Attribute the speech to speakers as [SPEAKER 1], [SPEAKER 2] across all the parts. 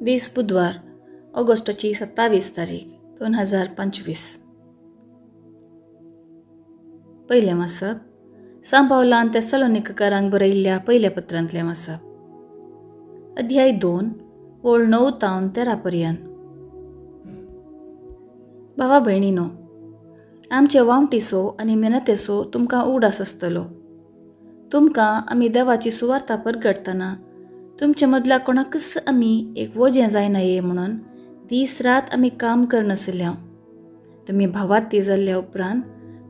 [SPEAKER 1] दीस बुधवार ऑगस्टाची 27 तारीख 2025. पयलें वाचप सांत पावलान तेसलोनिककारांक बरयिल्ल्या पयल्या पत्रांतलें वाचप, अध्याय 2 ओळ 9 तावन 13 पर्यंत. भावा भयणीनो, आमचे वावटीचो आनी मेहनतेचो तुमकां उगडास आसतलो. तुमकां आमी देवाची सुवार्ता परगटतना तुमचे मदल्या कोणाकच आमी एक वजें जायना म्हणून दीस रात आमी काम करनासल्या. तुमी भावार्थी जाल्ल्या उपरांत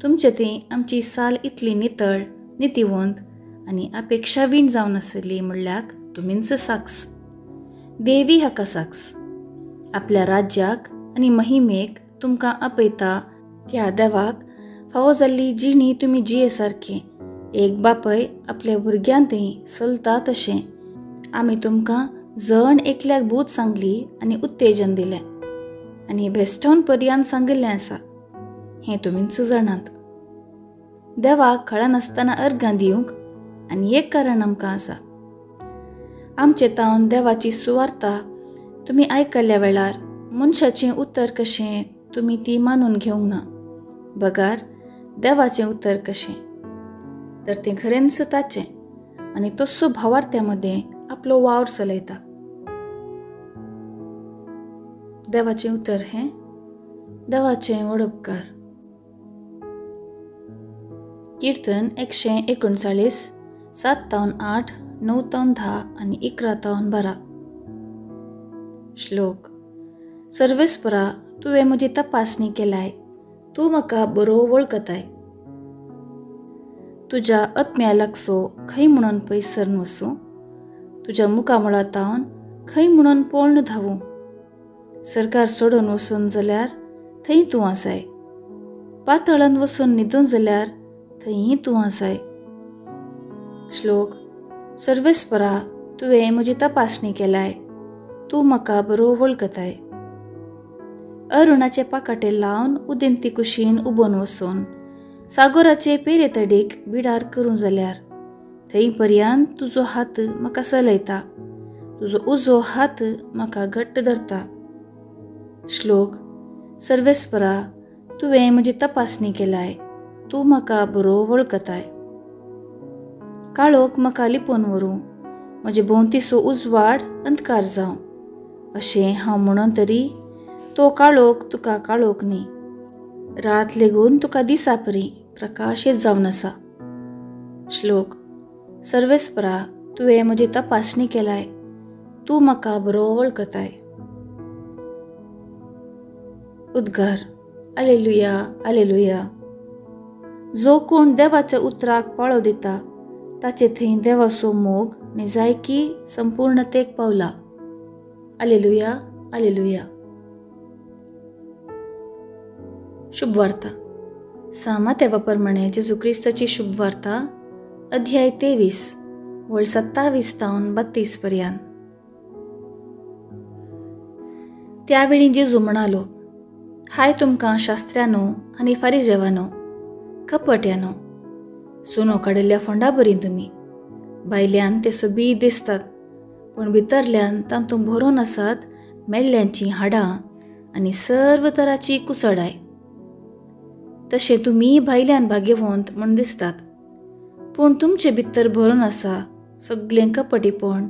[SPEAKER 1] तुमचे थंय आमची साल इतली नितळ, नितिवंत आनी अपेक्षावीण जावन आसली म्हणल्याक तुमीच साक्ष, देवी हाका साक्ष. आपल्या राज्याक आनी महिमेक तुमकां आपयता त्या देवाक फावो जाल्ली जिणी तुमी जिये सारकें एक बापय आपल्या भुरग्यां थंय चलता तशें आमी तुमकां जण एकल्याक बूद सांगली आनी उत्तेजन दिलें आनी भेस्टावन पर्यान सांगिल्लें आसा, हें तुमीच जाणात. देवाक खळानासतना अर्गां दिवंक आनी एक कारण आमकां आसा. आमचे तावन देवाची सुवार्ता तुमी आयकल्ल्या वेळार मनशाचें उतर कशें तुमी ती मानून घेवंक ना, बगार देवाचें उतर कशें तर तें खरेंच ताचें आनी तस्सो भावार्थ्या मदें आपलो वावर चलयता. देवाचें उतर हें देवाचें वडपकार. कीर्तन 139, 7 तावन 8, 9 तावन 10 आनी 11 तावन 12. श्लोक. सर्वेस्परा, तुवें म्हजी तपासणी केलाय, तूं म्हाका बरो वळखताय. तुज्या आत्म्या लागसो खंय म्हणून पयसर वसूं, तुज्या मुखामळा तावन खंय म्हणून पळोवन धांवूं. सरकार सोडून वसून जाल्यार थंय तूं आसाय, पातळान वसून न्हिदून जाल्यार थंयी तूं आसाय. श्लोक. सर्वेस्परा, तुवें म्हजी तपासणी केलाय, तूं म्हाका बरो वळखताय. अरुणाचे पाकाटे लावन उदेंती कुशीन उबोन वसून सागोराचे पेले तडीक बिडार करूं जाल्यार थंय पर्यंत तुजो हात म्हाका चलयता, तुजो उजो हात म्हाका घट्ट धरता. श्लोक. सर्वेस्परा, तुवें म्हजी तपासणी केलाय, तूं म्हाका बरो वळखताय. काळोख म्हाका लिपोवन व्हरूं, म्हजे भोंवतीचो उजवाड अंधकार जावं अशें हांव म्हणून तरी तो काळोख तुका काळोख न्ही, रात लेगून तुका दिसा परी प्रकाशीत जावन आसा. श्लोक. सर्वेस्परा, तुवें म्हजी तपासणी केलाय, तूं म्हाका बरो वळखताय. उद्गार. आलेलुया, आलेलुया. जो कोण देवाच्या उतराक पाळो दिता ताचे थंय देवाचो मोग निजायकी संपूर्णतेक पावला. आलेलुया, आलेलुया. शुभवार्ता. सामातेवा प्रमाणे जेजू क्रिस्ताची शुभवार्ता, अध्याय 23 वळ 27 तावन 32 पर्यंत. त्यावेळी जेजू म्हणालो, हाय तुमकां शास्त्र्यानो आनी फारिजेवानो, कपट्यानो, सुनो काडिल्ल्या फोंडा बरी तुमी. भायल्यान ते सोबीत दिसतात, पूण भितरल्यान तातूंत भरून आसात मेल्ल्यांचीं हाडां आनी सर्व तराची कुचडाय. तशें तुमी भायल्यान भाग्यवंत म्हूण दिसतात, पूण तुमचे भितर भरून आसा सगळें कपटीपण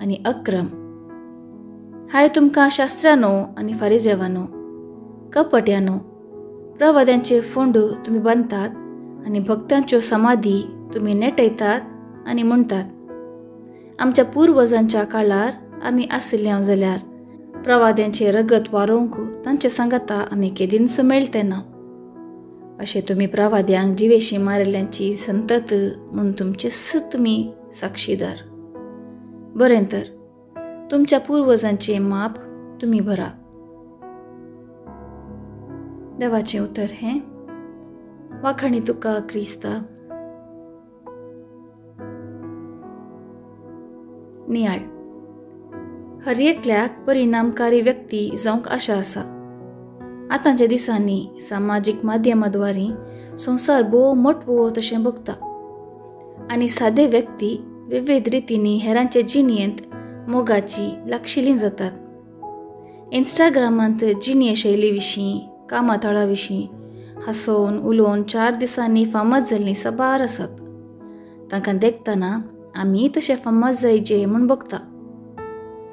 [SPEAKER 1] आनी अक्रम. हाय तुमकां शास्त्रानो आनी फारिजेवानो, कपट्यानो, प्रवाद्यांचे फोंड तुमी बांदतात आनी भक्तांच्यो समाधी तुमी नेटयतात आनी म्हणटात, आमच्या पुर्वजांच्या काळार आमी आशिल्ले जाल्यार प्रवाद्यांचे रगत वारोवंक तांचे सांगाता आमी केदींच मेळते ना. अशें तुमी प्रवाद्यांक जिवेशी मारिल्ल्यांची संतत म्हूण तुमचेच तुमी साक्षीदार. बरें तर तुमच्या पुर्वजांचें माप तुमी भरा. देवाचें उतर हें वाखाणी तुका क्रिस्ता. नियाळ. हर एकल्याक परिणामकारी व्यक्ती जावंक आशा आसा. आतांच्या दिसांनी सामाजीक माध्यमाद्वारे संवसार भोव मोटवो तशें भोगता आनी सादे व्यक्ती विविध रितींनी हेरांचे जिणेंत मोगाची लागशिल्ली जातात. इंस्टाग्रामांत जिणे शैली विशीं, कामाथळा विशीं हांसोवन उलोवन 4 दिसांनी फामाद जाल्लीं साबार आसात. तांकां देखतना आमी तशें फामाद जायचे म्हूण बगता.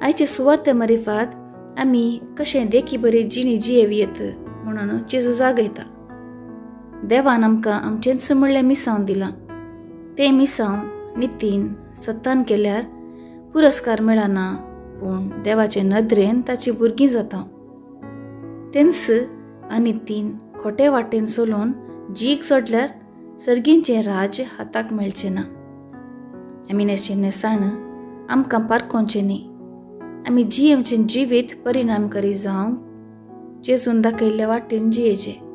[SPEAKER 1] आयचे सुवार्ते मारिफात आमी कशें देखी बरी जिणी जियेवयेत म्हणून जेजू जागयता. देवान आमकां आमचेंच म्हणलें मिसांव दिलां. तें मिसांव नितीन सत्तान केल्यार पुरस्कार मेळना, पूण देवाचे नदरेन ताची भुरगीं जाता. तेंच अनितीन खोटे वाटेन चलोवन जीक सोडल्यार सर्गींचें राज्य हाताक मेळचें ना. आमी न्हेसचें न्हेसाण आमकां पारखोवचें न्ही. आमी जियेवचें जिवीत परिणामकारी जावंक जेजून दाखयल्ल्या वाटेन जियेचें.